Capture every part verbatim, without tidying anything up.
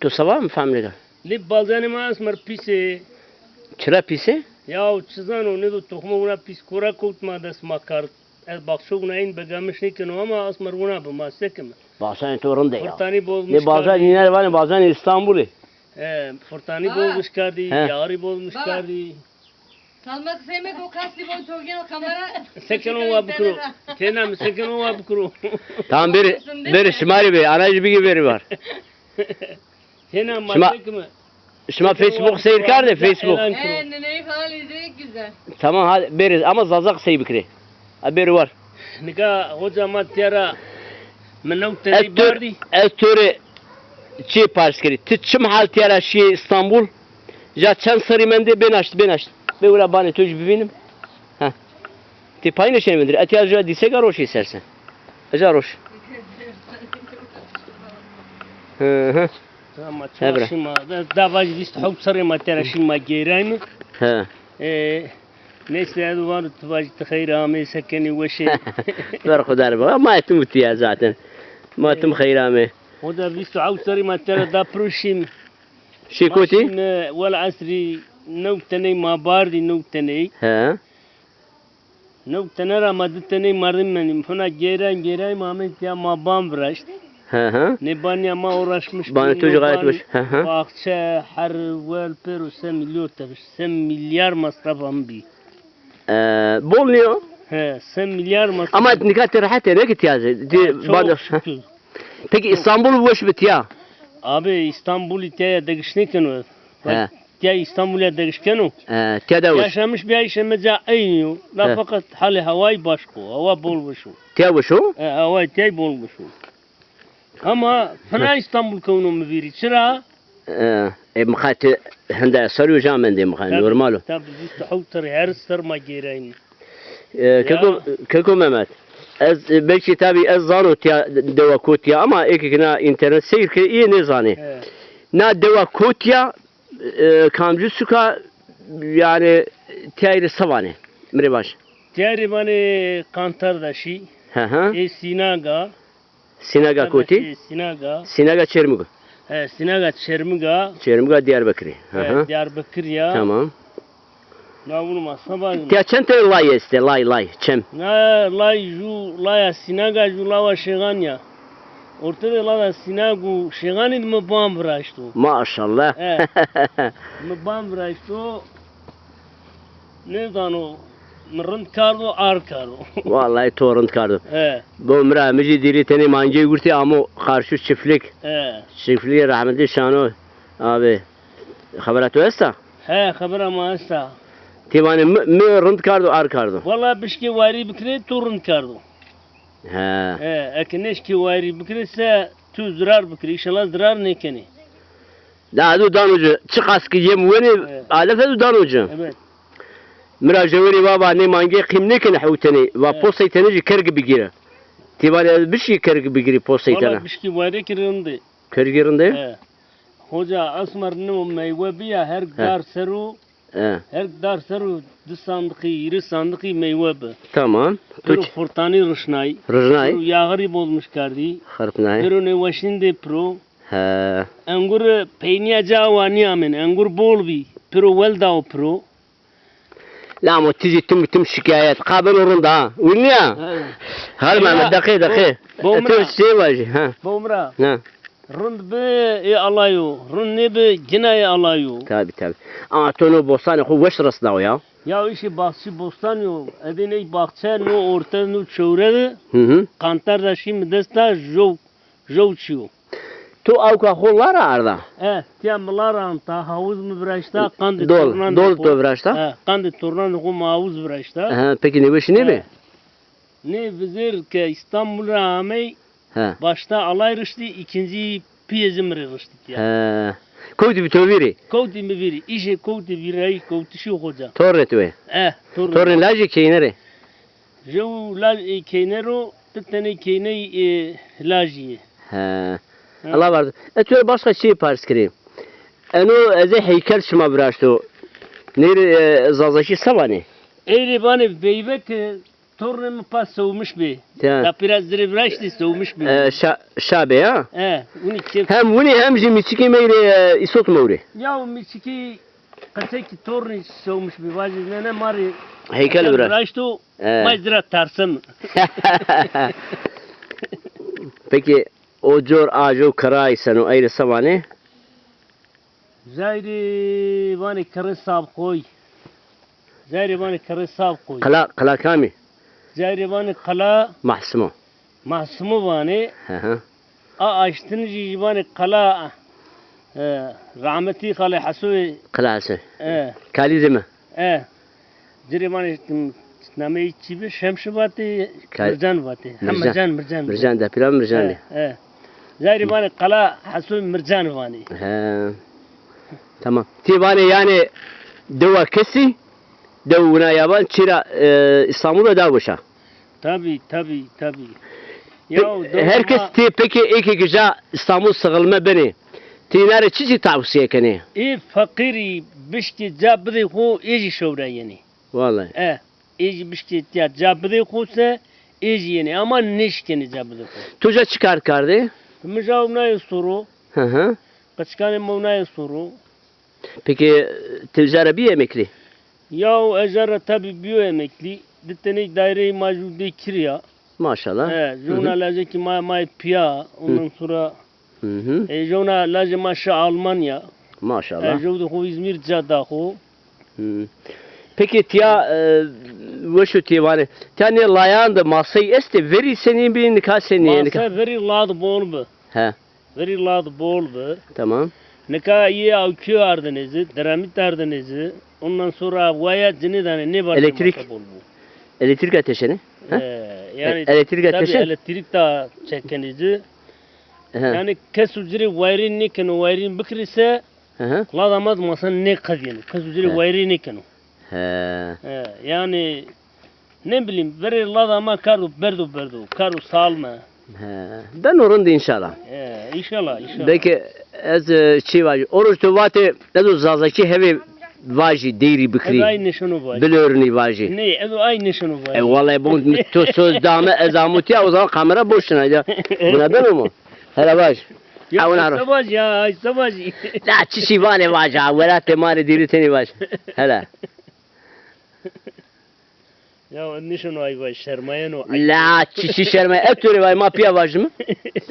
Tu sava mi fehm nêka. Lê balcanê ma esmer pîs ê. Çira pîs ê? Yaw çi zano, nêdo toxmo wina pîs kora kewt ma dest ma kard. Ez baxço wina în begamiş nêkeno ama esmer wina bi ma sekime. Balcanê to rind ê ya. Furtanî bozmiş kardî. Nê balcanê nîne vanê balcanê Îstanbulî. He, furtanî bozmiş kardî, yarî bozmiş kardî. Kalma qisey meke, o kastî bo to gel kamera. Sekeno wa bikiro. Tena mi sekeno wa bikiro. Tamam, beri, beri şima rê bê. Ana jî bigî beri var. Tena ma sekime. Şima Facebook seyr kardê, Facebook? He, neneyi falan izledik güzel. Tamam, hadi beri ama Zaza qisey bikirê. Ha, beri var. Nika hoca ma tiyara mi new teney bardî. Ez to rê çi pars kirî. Ti çi mihal tiyara şiyê Îstanbul? Ja çend serrî mendê, bênaşt, bênaşt. Bê wira banê to jî bivînim. Ha. Ti payîne şenê vindirî. Etiya ja dîseka roşî serse. Eca roş. Hı hı. Ama çima şima, da, da vaj vîst hewt serrî ma tera şima gêrayme. He. E, neyse, ez vano tu vaj ti xeyr amê, sekenî weşê. Berxudar be. Ma tim tiya zaten. Ma tim xeyr amê. O da vîst hewt serrî ma tera da piro şîm. Şî kotî? Ma şîme, wel esrî new teney ma bardî, new teney. He. New tene ra ma di teney merdim menîm. Huna gêrayîm, gêrayîm amey tiya ma ban viraşt. He he. Nê banîya ma uğraşmiş. Banê to jî gayet weş. He he. Baxçe, her wel pêro se milyar tebiş. Se milyar masraf am bî. E, bol nîyo? He, se milyar masraf. Ama nika ti rehet ê, ne ki tiya zî. Çok şükür. Peki İstanbul weş bi tiya? Abi, İstanbulî tiya ya degiş nêkeno. He. Tiya Îstanbul ya degiş keno. He, tiya de weş. Yaşamış bir ay şeme ca eynî yo. La fakat halê hewayî başko. Hewa bol weş o. Tiya weş o? E, hewayî tiya bol weş o. Ama fina Îstanbul kewno mi vîrî. Çira? E, e, mixa ti hende serrî uca mendê mixa, normal o. Tabi, vîst hewt serrî her ser ma gêrayîn. E, keko, keko Mehmet, ez, e, belkî tabî ez zano tiya dewa kotî ya ama êkê ke na înternet seyr ke, îyê nêzanê. He. Na dewa kotî ya, e, kamcî suka, yanî, tiyayî rê se vanê? Mi rê vaj. Tiyayî rê vanê Kantardaşî, he he, ê Sînaga, Sînaga kotî? Sînaga. Sînaga Çermûg. He, Sînaga Çermûg a. Çermûga Diyarbekirî. Hı hı. He, Diyarbekir ya. Tamam. Na bunu masa var. Tiya çend tane lay estê? Lay, lay, çem. Na lay ju laya Sînaga, ju lawa Şêxan ya. Ortê de laya Sînag û Şêxanî de mi ban viraşto. Maşallah. He. Mi ban viraşto. Nêzano, mi rind kardo, ard kardo. Wallahî to rind kardo. He. Bo mi ra, mi jî dîrî tenê mangey gurtî amo qarşû çiftlik. He. Çiftlikê rehmetî Şano abi. Xebera to esta? He, xebera ma esta. Ti vanê mi, mi rind kardo, ard kardo. Wallahî bişkê warî bikirê, to rind kardo. He. He, eke nêşkê warî bikirê se tu zirar bikirê, înşallah zirar nêkenê. Da edo dano ci, çiqas ki yem wenê, evet, alef edo dano ci. Evet. Mi ra jewerî va, va nê mangê qîm nêkenê hewtenê. Va, evet, postey tenê jî kerg bigîre. Ti vanê ez bişkî kerg bigîrî postey tena. Wala bişkî warê ki rind ê. Kergî rind ê? He. Hoca, esmer no meywe bîya, her, he, dar ser o. E. Her dar ser o di sandiqî, hîrê sandiqî meywe bi. Tamam. Pêro furtanî rişnay. Rişnay. Pêro yaxirî bozmiş kardî. Xirpnay. Pêro nêweşîn dê piro. He. Engur peynîya ca wa nîyamên. Engur bol bî. Pêro wel dawo piro. La amo ti jî tim tim şikayet. Qa beno rind ha. Wînî ya? He. Hal Mehmet, deqê, deqê. Bo-, bo mi ra. E, tu şey vajî, ha. Bo mi ra. Ha. Rind bi ê Allay o, rind nêbi gina ê Allay o. Tabi, tabi. Ama to no bostanê xo weş resnawo ya. Ya îşê baxçî bostan yo, edê ney baxçe no orte no çewre de, hı hı, Kantardaşî mi dest da jow, jow çîyo. To awka xo la ra arda? E, tiya mi la ra anta, hawiz mi viraşta, qandê tornan de xo. Dol, dol to viraşta? E, qandê tornan de xo mi hawiz viraşta. Aha, peki nêweşî nêbi? E. Nê vizêr ke Îstanbul ra amey, he, başta Allay riştî, îkincî pîyê ci mi rê riştî tiya. He. Kewtî bi to vîrî? Kewtî mi vîrî. Îşê kewtî vîrayî, kewtişî xoca. Tornê to ê? Eh, tornê. Tornê lajê keyne rê? Jew laj ê keyne ro, di tenê keyney ê lajî yê. He. He. Allah vardı. E, tu başka şey pars kirê. Eno ez ê heykel şima viraşto. Nêrê, e, Zazakî se vanê? Ey rê vanê veyve ki tornê mi pa sewmiş bî. Ya. Dapîra zirê viraştî sewmiş bî. E, şa-, şa bê ya? E, winî kêf. Hem winî hem jî mîçikê meyrê, e, îsot mewrê. Ya o mîçikî qesekî tornî sewmiş bî. Vajî nene ma rê heykel viraşt. Viraşto, e, ma zira tersem. Peki o cor ajo kiray seno, ey rê se vanê? Zerrî vanê kerrê Sabxoy. Zerrî vanê kerrê Sabxoy. Qila, qila kamî? Zerrî vanê qila Mahsimo. Mahsimo vanê. Hı hı. A aştin jî, jî vanê qila, e, rahmetî Xalê Hesoyê. Qila Hesoy. E. Kalî zî mi? E. Ci rê vanê, nameyê çi bi? Şemşî vatê, Kay- Mircan vatê. Ha, Mircan. Mircan, Mircan. Mircan, dapîra Mircan. E, e. Zerrî vanê qala Hesoy Mircan vanê. He. Tamam. Ti vanê yanî dewa kesî, dew wina yaban, çira, e, Îstanbul ra da weş a. Tabî, tabî, tabî. Pe-, ya, her kes tê pekê ê ke gija Îstanbul sixilme benê. Ti îna rê çiçî tavsiye kenê? Ê feqîrî bişkê ca bidê xo, ê jî şewra yenê. Wallay. E, ê jî bişkê tîya ca bidê xo se, ê jî yenê. Ama nêşkenê ca bidê xo. Tu ja çi kar kardê? Mi ja ewnayê soro. Hı hı. Qeçkanê mi ewnayê soro. Peki, ti ja ra bî emeklî? Yaw, ez ja ra tabî bîyo emeklî. Di tenê daîreyê ma jû dê kirî ya. Maşallah. E, jewna lajekî ma, ma yê pîya, ondan sonra, hı hı, e, jewna lajê ma şi Almanya. Maşallah. E, jew de xo Îzmîr ca da xo. Hı. Peki tiya, e, weş o tî vanê. Tiya nê layan de masey estê, verî senî bî, nika senî yê, nika? Mase verî lad bol bi. He. Verî lad bol bi. Tamam. Nika yê awkî ardinê ci, diramît ardinê ci. Ondan sonra waya ci nêdanê, nêbardê. Elektrik. Masa bol bu. Elektrik ateşeni? Ha? E, yani, e, elektrik tabî ateşen? Elektrik da çekenê ci. Aha. Yani kes û ci rê wayirîn nêkeno, wayirîn bikirî se, aha, lada ma di masa nêqedîyeno. Kes û ci rê wayirî nêkeno. He. E, yani Ne bileyim, verê lada ma kardo berdo berdo, kardo salme. He, beno rind înşallah. He, înşallah, înşallah. Belkî ez, e, çî vajî. O roj tu vatê, ez o zazakî hevê vajî, deyrî bikirî. Ez ay nêşeno vajî. Bilornî vajî. Nê, ez o ay nêşeno vajî. E, wallahî bon, tu söz dame, ez amo tiya, o zaman kamera boş şina ya. Buna beno mu? Hele vaj. Ya, ewna ro. Se vajî ya, ay se vajî. La çiçî vanê vaja, welatê ma rê dîrî tenî vaj. Hele. Ya, nişeno ay vay, şermayeno, ay. La, çiçî şermay-, ez to rê vay, ma pîya vajîme.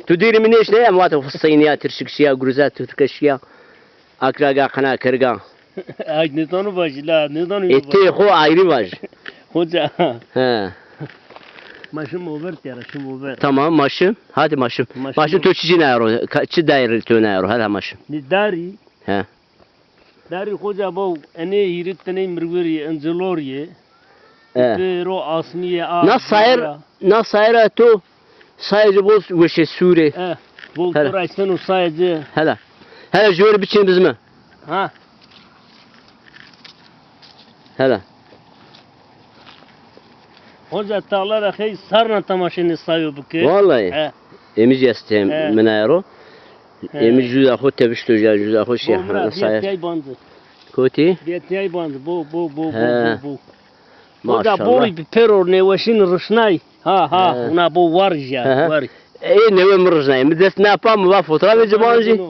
Tu dîrî mi nêşnay, em vate fisteyniya, tirşikşiya, guruza, tirkeşiya, akraga, qina, kerga. Ay, nêzano vajî, la, nêzano. E, tê xo ayrî vaj. Hoca. He. Ma şim over tera, şim over. Tamam, ma şim. Hadi ma şim. Ma şim. Ma şim, tu çiçî nayaro, ka-, çi daîrî tu nayaro, hadi ma şim. Nî darî. He. Darî xoca bo, enê hîrê teney mirwerî, incilorî yê. E. Pêro asmî yê, a. Na sayer, na sayer a to, sayer ci bol weşê sûrê. E, bol. Hele. To ra îsteno sayer ci. Hele. Hele, jû rê biçin bizme. Ha. Hele. Hoca, tala ra xey sarna temaşê nê sayo bike. Wallahî. He. Êmî jî estê, he, minayero. He. Êmî jûda xo tebişto, jûda xo şîya. Bo, mira, ha, bîya saye. Tiyay bandı. Kotî? Bîya tiyay bandı. Bo, bo, bo, bo, he, bo, bo. Hoca, maşallah. Borî bi pêro nêweşîn rişnay. Ha, ha, he, ona bo war jîya, he, he, war. Ê, newe mi rişnay. Mi dest napa, mi va fotoğrafê ci ban jî.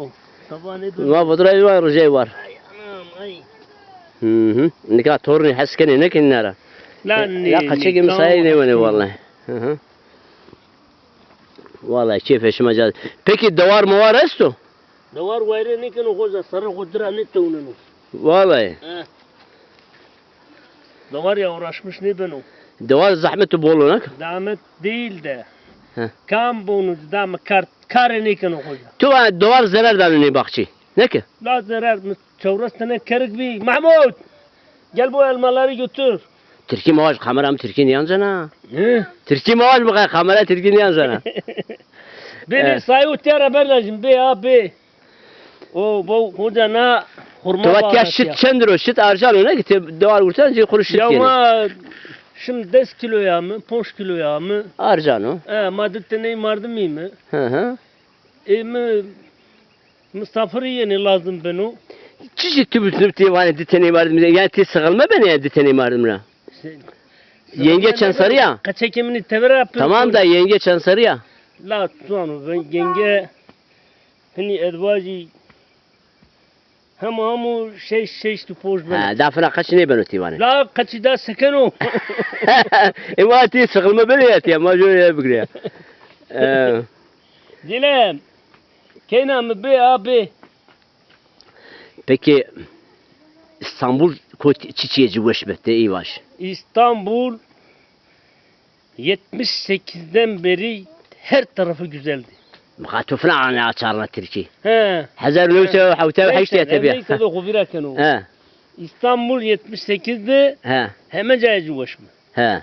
Saba nêbeno. Mi va fotoğrafê ci ban, rişnay war. Ay, anam, ay. Hı hı. Nika tornî hes kenê, nêkenê nara? La, e, nê, ya qaçekê mi sayê nêwenê wallahî. Hı hı. Wallahî keyfê şima ca. Peki dewar mewar esto? Dewar wayre nêkeno xoca, serrê xo ci ra nêtewneno. Wallahî. He. Dewar ya uğraşmış nêbeno. Dewar zahmet bol o, ne? Zahmet değil de. He. Kam bonu da mi kar, karê nêkeno xoca. Tu va dewar zerar dano nê baxçî. Ne ki? La zerar mi çewres tene kerik bî. Mahmut! Gel bu elmaları götür. Tirkî mi vaj, kameram tirkî nîyancena. Hı? Tirkî mi vaj, bu kamera tirkî nîyancena. Bê, bê, e, sayo tiya ra berdajim, bê, a, bê. O, bo, hoca na hurma. Tu va tiya şit çend ro, şit arcan o, ne ki te dewar gurtan, ci xuru şit. Ya yenî. Ma şim des kîlo ya mi, ponc kîlo ya mi. Arcan o. E, ma di teney mardimî mi. Hı hı. E, mi misafirî yenê lazim beno. Çiçî tu bi, tu tê vanê di tenê mardim ra? Yanî tê sixilme benê ya di tenê mardim ra? Şey, Yenge çend serrî ya? Qeçekê min ê tevera pir. Tamam da, yenge çend serrî ya? La tu zano, ben yenge hinî edvajî hema hemû şeş, şeşt û ponc beno. Ha, da fina qeç nêbeno tî vanê. La qeçî da sekeno. E, ma tî şixilme beno ya tî, ma jû ya bigirê ya. E. Zîlem, keyna mi bê, a bê. Peki, İstanbul kot-, çiçîyê ci weş bi, ti î vaj? İstanbul yetmiş sekizden beri her tarafı güzeldi. Mixa tu fina ane açarna Tirkî. He. Hezar û new sey û hewtay û heşt ya tebî. Neyse, de xo vîra keno. He. İstanbul yetmiş sekiz de he, heme cayê ci weş bi. He.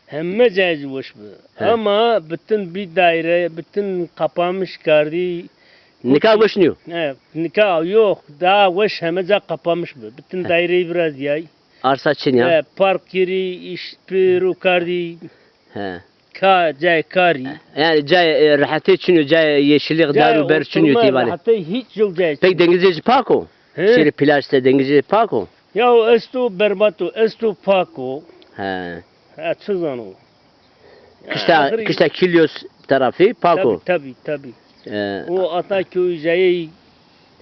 Heme cayê ci weş bi. He. Ama bütün bir daire, bütün kapanmış kardî. Nika weş nîyo. He, nika yok. Daha weş heme ca kapanmış bi. Bütün daireyi biraz yay. Arsa çin ya. He, park yeri, iş, pêro kardî. He. Ka, cayê karî. Yani cayê, e, rehetê çin yo, cayê yeşillik, dar û ber çin yo tî vanê. Rehetê hiç yok cayê. Peki dengizê ci pak o? He? Şêrê plaj se dengizê pak o? Ya o esto berbat o, esto pak o. He. Ha, çi zano. Kişta, kişta Kilyos tarafî pak o. Tabii, tabii, tabii. E, o Ataköy cayê.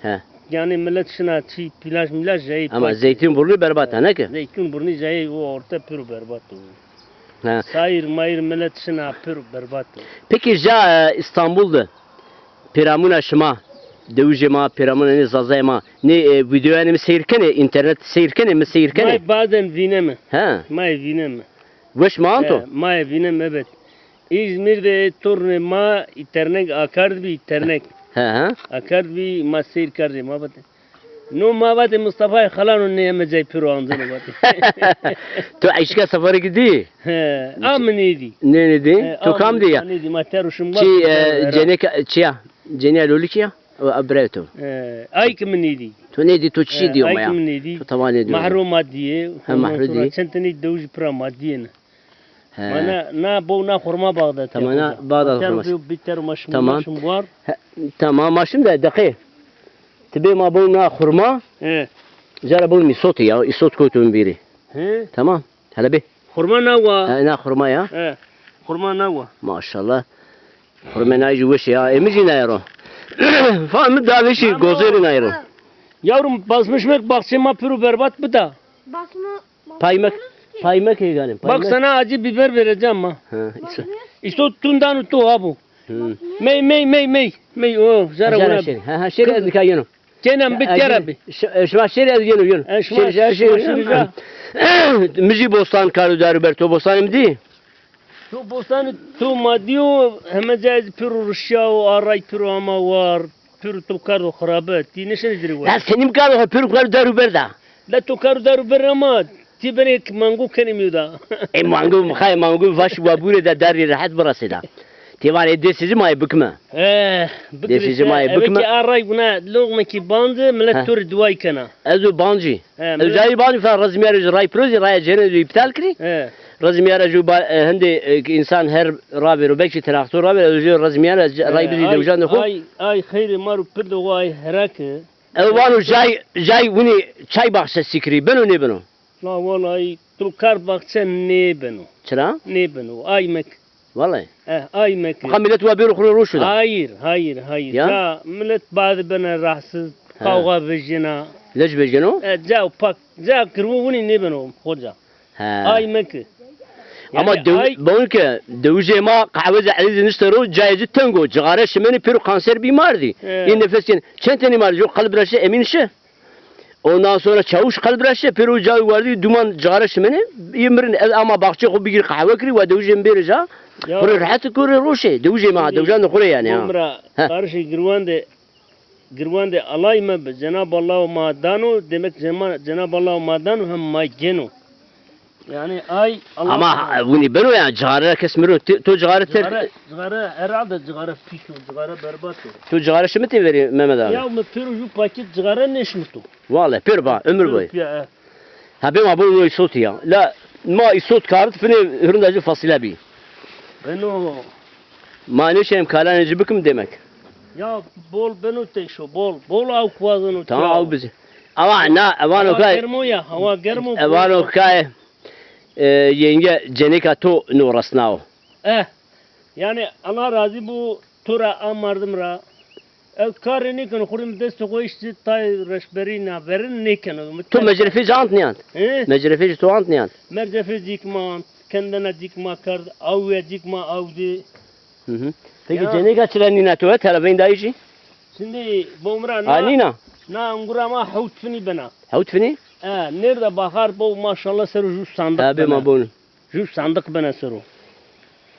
He. Yani millet şina çi plaj milaj cayê pak. Ama Zeytinburnu berbat ha, ne ki? Zeytinburnu cayê o orta piro berbat o. He. Sayır mayır millet şina piro berbat o. Peki ja, e, İstanbul de pêramûna şima, dewijê ma, pêramûna nê zazayê ma, nê, e, vîdeoyanê mi seyr kenê, înternet seyr kenê, mi seyr kenê? May bazen vîneme. He. May vîneme. Weş ma anto? He, may vîneme, evet. İzmir de tornê ma îternek akard bî, îternek. He, he. Akard bî, ma seyr kerdê, ma vatê. No ma vatê Mustafayê Xelano nê heme cay piro anceno vatê. To eşka seferekî dî? He, a mi nêdî. Nê nêdî? He, to kam dî ya? Nêdî, ma tero şim. Çi, e, ceneka, çi ya? Cenîya Lolikî ya? O, a birayê to. E, ay ki mi nêdî. To nêdî, to çi dîyo ma ya? Ay ki mi nêdî. To tama nêdîyo. Mahro ma dîyê. Ha, mahro dîyê. Çend tenî dewij pira ma dîyêne. He. Ma na, na bo na xurma bağda. Tamam, na bağda xurma. Biter ma şim, tamam. Ma şim war. He, tamam, ma şim de deqê. Ti bê ma bo na xurma. He. Cara bo îsotî ya, îsot koytum bîrî. He. Tamam. Hele bê. Xurma na wa. He, na xurma ya. He. Xurma na wa. Maşallah. Xurma na jî weş ya. Emi jî na ro. Fa mi da weşî gozêrî na ro. Yavrum, basmış mek bahçe ma piro berbat bida. Basma Paymak, paymak ê ganî. Bak, sana acı biber vereceğim ha. Ha, îsot. Bakmıyoruz ki. İşte o tundan tu ha bu. Hı. Mey, mey, mey, mey. Mey, o, zara. Zara buna. Şêrî. Ha, ha, şêrî ez nika yeno. Kenan, bir kere bir. Şima şêrî ez yeno, yeno. E, şima, şêrî, şima, şêrî, şêrî, şima. Mi jî bostan kar û dar û ber, to bostanê mi dî? To bostanê to ma dîyo, heme cayê piro rişya û aray piro ama war. Piro to kardo xirabe, ti nêşenî dirê wa. Ya senî mi kardo xo, piro kar dar û ber da. La to kar û dar û ber ama ti benê mango kenê mi da. E mango, mi xayê mango vaş wa bure da, darî rehet birasê da. Ti vanê destê ci ma ê bikime. He, bikime. Destê ci ma ê bikime. Eve ki a ray buna loqmekî bandi, millet to rê duayî kena. Ez o bancî. He, ez cayî bancî fa rezmîyarê ci ray piro zî, raya cêrêne zî îptal kirî. He. Rezmîyara jû ba-, e, hindê, e, însan her ravêro, belkî traktor ravêro, ez jû rezmîyara c-, ray bizî dewijan de xo. Ay, ay xeyrê ma ro pirdo xo ay herake. Ew vano cay, cay winî çay baxçesi kirî, beno nêbeno? La wallahi, to kar baxçe nêbeno. Çira? Nêbeno, ay mek. Vallahi. Eh, ay meke. Mixa milet wa bêro xo rê roşo da. Hayır, hayır, hayır. Ya? Ca milet bade bena rahatsız, kavga vejena. Lec vejeno? E, ca pak, ca kirwo winî nêbeno xoca. He. Ay meke. Ama bonke dewijê ma qehwecê Elîzî nişte ro, cayê ci teng o, cixare şimenê pêro kanser bî mardî. He. Ê nefes kên. Çend tenî mardî, jo qelb ra şi, emîn şi. Ondan sonra çawuş qelb ra şe, pêro cayî wardî, duman cixare şimenê, yê mirin, ez ama baxçê xo bigîr qehwe kirî, wa dewijê mi bêrê ca, xo rê rehet, xo rê roşê, dewijê ma, dewijan de xo rê yanî, ya. Mira, qarişê girwan de, girwan de alay me bi, Cenab Allah ma dano, demek Cema-, Cenab Allah ma dano, hem ma geno. Yani ay Allah. Ama ha, winî beno ya, cixare kes miro. Ti, to cixare ter- Cixare, cixare herhalde cixare pîs o, cixare berbat o. To cixare şimitî verî Mehmet abi? Ya mi pêro ju paket cixare nêşimito. Wale, pêro ba, ömür boyu. Pêro ya, e. Ha, bê ma bol no îsotî ya. La ma îsot karit finê hurunda ci fasîle bî. Beno. Ma nêşem kalanê ci bikim demek. Ya bol beno teyşo, bol. Bol aw kuwazeno. Tamam, aw bizi. Ama na, evan o kay. Germo ya, hava germo. Evan o kay. E, yenge cenêka to no resnao. Eh, yanî Allah razî bo to ra, a merdim ra. Ez karê nêkeno, xo rê mi destê xo eştî tay reşberî na verin nêkeno. Mi To terk mecrefê ci ant nîyant? He? Mecrefê ci to ant nîyant? Mercefê cîk ma ant, kendena cîk ma kerd, awîya cîk ma awdî. Hı hı. Peki Ya. cenêka çira nîna to, tera veyn dayî jî? Şimdi bomra A, na, nîna? na angura ma hewt finî bena. Hewt finî? E, nêrde bahar bo, maşallah, sero ju sandiq Ha, bê bena. ma bon. Ju sandiq bena sero.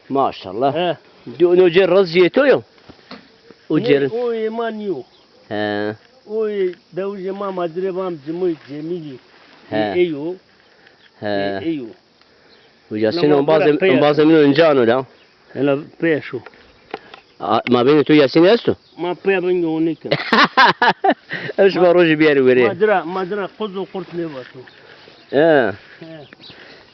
Maşallah. He. Di no cêr raz jî yê to yo? O Nê, cêrin. o yê ma nîyo. He. O yê dewicê ma, ma ci rê vam Cimoy Cemîlî. He. Ê, ê yo. He. Ê, ê yo. Uca Lama sino bura embazê, pê embazê min önce ano da. Hela pê şo. A, ma bênê to Yasîn esto? Ma pê bingê o nêken. Ew şima rojî biyarî werê. Ma ci ra, ma ci ra qoz û qurt nêvato. He. He.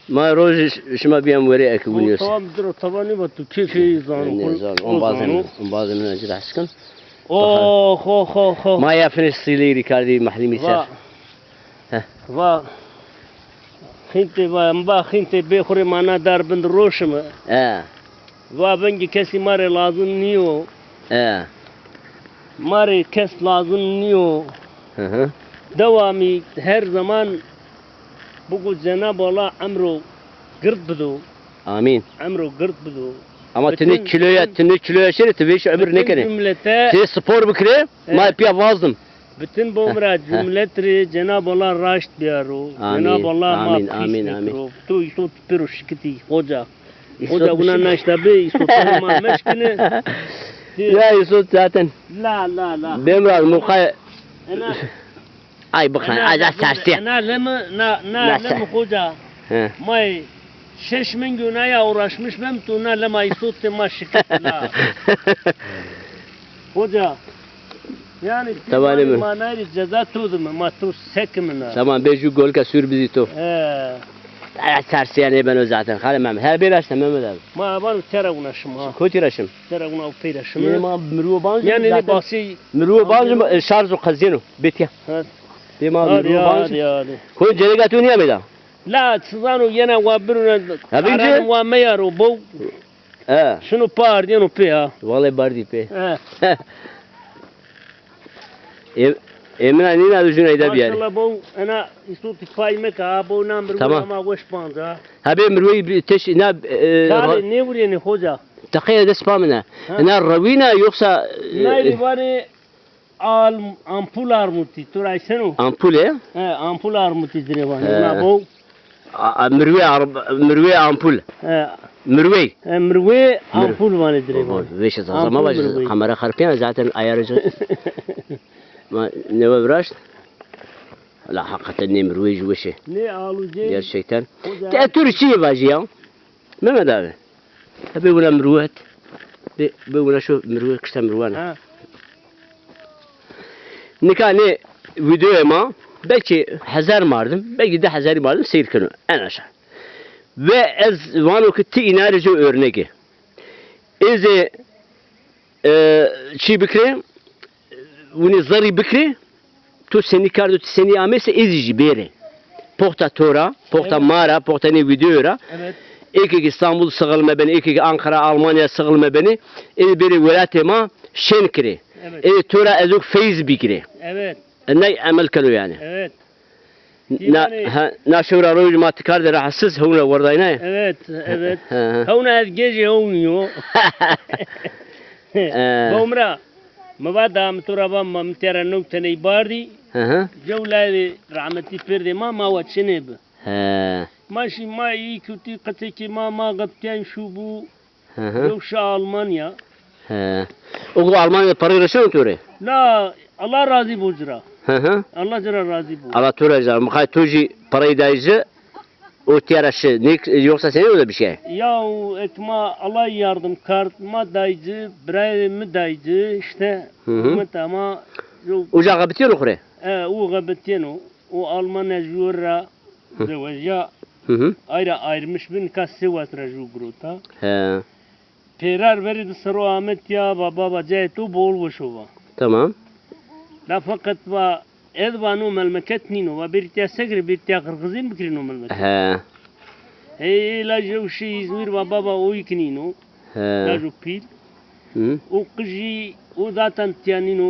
Ma rojî ş-, şima biyam werê eke O winî yo se. tamam, ci ra tava nêvato. Kê kê zano, Ne qo-, zano, qo ombazê zano. min, ombazê min ci ra heskin. Oh, ho, ho, ho. Ma ya finê sîlêrî kardî mehlîmî ser. Va. Heh. Va, xîntê va, va xîntê bê xo rê ma na dar bin di roşime. He. Va vengê kesî ma rê lazim nîyo. He. Ma rê kes lazim nîyo. Hı hı. Dewamî her zaman bigo Cenab Allah emro gird bido. Amîn. Emro gird bido. Ama ti nê Bütün, kiloya, bütün, ti nê kiloya şirê, ti vêşî ömür bütün nêkenê. cümlete Ti spor bikirê, He. ma pîya vazdim. Bütün bomra Heh, heh. cümlet rê Cenab Allah raşt biyaro. Amîn, Cenab Allah ma amîn, pîs amîn, amîn. nêkiro. Tu îso tu pêro şikitî, hoca. Îso Hoca tu buna şi- naşta bi, îso tu ma meşkine. Ya îso zaten. La, la, la. Bemra, muqay- Ena- Ay bixen, Ena ay da lemi, sersiye. ena lemi, na, na Na lemi se- hoca. He. May şeş min günaya uğraşmış bem tu na lema îso te ma şikit la. Hoca. Yani Tabanê mi? manayê ceza to de mi, ma to sek mi na. Tamam, be ju golka sür bizi to. He. Ay sersiye ne ben o zaten. Xale Mehmet. Her bir açtı Mehmet abi. Ma aban tera unaşım ha. Kotî raşim. Tera una peyraşım. Yine ma mirwo banjı Yani ne zaten. basi Mirwo banjı e, şarj o kaziyeno. Betiya. Ha. Dê ma Hadi mirwo ya, banjı. hadi ya, hadi. Kon cerega tu niye meyda? La, çizano yena wa birune. Ha, binci? Aran wa meyaro bo. He. Şunu par diyeno pe ha. Vallahi bardî pe. He. Em-, Emina nîna du juna ida biyarî. Maşallah bo, ena îso ti pay meka, ha bo na mirwe Tamam. ama weş banca. Ha be mirwe bir teş na, e, Çare ra- ne vuriyeni hoca? Teqeya dest pa min e. Ha. Na rewîna yoksa, e, Nayri vani al-, ampul armuti, tu rayseno? Ampul e? He, ampul armuti dire vani. He. Na bo. A, a, mirwê arb-, mirwê ampul. He. Mirwê. He, mirwê Mir- ampul vanê dirê Baba, vanê. Vêşe zaza Ampul ma vajî, mirwê. Kamera xerpîyan zaten ayarıcı. Ma newe viraşt. La hakikaten ne mirwê jî weş ê. Ne alucê. Gerçekten. O da- Te tu rê çi vajî ya? Mehmet abi. Ebe wina mirwet. Be, be wina şu mirwet kişte mirwana. Ha. Nika nê videoyê ma belkî hezar mardim, belkî di hezarî mardim seyr keno en aşağı. Ve ez vano ki ti îna rê jû örnekê. Ez ê, e, çî bikirê, winî zerrî bikirê, tu senî kardo, tu senî ameyse ez jî bêrê. Poxta to ra, poxta Evet. ma ra, poxta nê videoyê ra. Evet. Êkê ki Îstanbul sixilme benê, êkê ki Ankara, Almanya sixilme benê, ê bêrê welatê ma şen kirê. Evet. Ê to ra ez ok feyz bigirê. Evet. E, ney emel keno yanî. Evet. Na, Yanî ha, na şewra roj ma ti kar de rahatsız, hewna werdaynaye. Evet, evet. Hı hı. Hewna ez gecê hewnîyo. E. Bomra, mi va da mi to ra va ma mi tera new teney bardî. Hı hı. Cew layê rahmetî pêrdê ma, ma wa çinê bi. He. Ma şî ma î kutî qetekî ma, ma qeptiyan şû bû. Hı hı. Yew şi Almanya. He. O ku Almanya parayı reşeno to rê? Na, Allah razî bo ci ra. Hı hı. Allah ci ra razî bo. Allah to ra razî. Mixay to jî parayı dayî ci, o tiya ra şi. Ne, yoksa senî o da bir şey? Ya o ek ma Allah yardım kard, ma dayî ci, birayê mi dayî ci, işte. Hı hı. Hikmet ama, yo- Uca xebitîyeno xo rê? E, o xebitîyeno. O Almanya jû ra Hı. Zewejîya Hı hı. ay ra ayrılmış bin, nika sê wes ra jû girota. He. Pêrar verê di sero ame tiya va baba cayê to bol weş o va. Tamam. La feqet va ez va no melmeket nîno, va bêrî tiya se kirê, bêrî tiya qirxizîn bikirê no melmeket. He. Hey, laje o şi İzmir va baba o ikinino. He. Lajo pil. Hı. O qijî o zaten tiyanino.